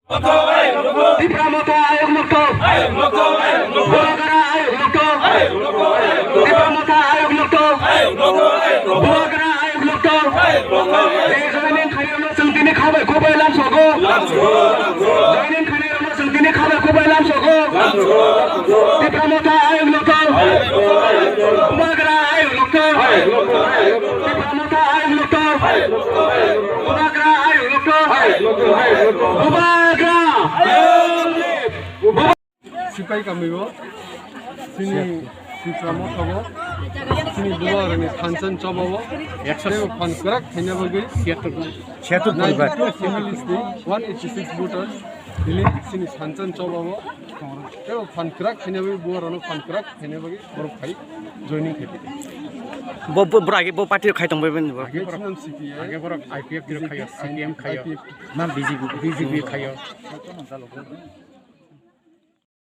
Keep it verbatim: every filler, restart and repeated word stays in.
Tipra Motha Ayok Lokto. Bubagra Ayok Lokto. Tipra Motha Ayok Lokto. Bubagra Ayok Lokto. Joining khairokno chwng tini khabai kubai lamsogo. Joining khairokno chwng tini khabai kubai lamsogo. Tipra Motha Ayok Lokto. Bubagra Ayok Lokto. Tipra Motha Ayok Lokto. Bubagra Ayok Lokto. Bubagra. Sipai kamio, chini Tipra Motha o, chini Bubagrani thansa ni choba o, teibo phan kwrak khaina bagwi, Seattle poribar. Ninety-two families ni one eighty-six voters, tini chini thansa ni choba o, teibo phan kwrak khaina bagwi, Bubagrano phan kwrak khaina bagwi borok phai joining khai. Bo, bo, borok age bo party khai tong bai bini bo. Age borok, age borok I P F khayo, C P M khayo, B J P, B J P khayo.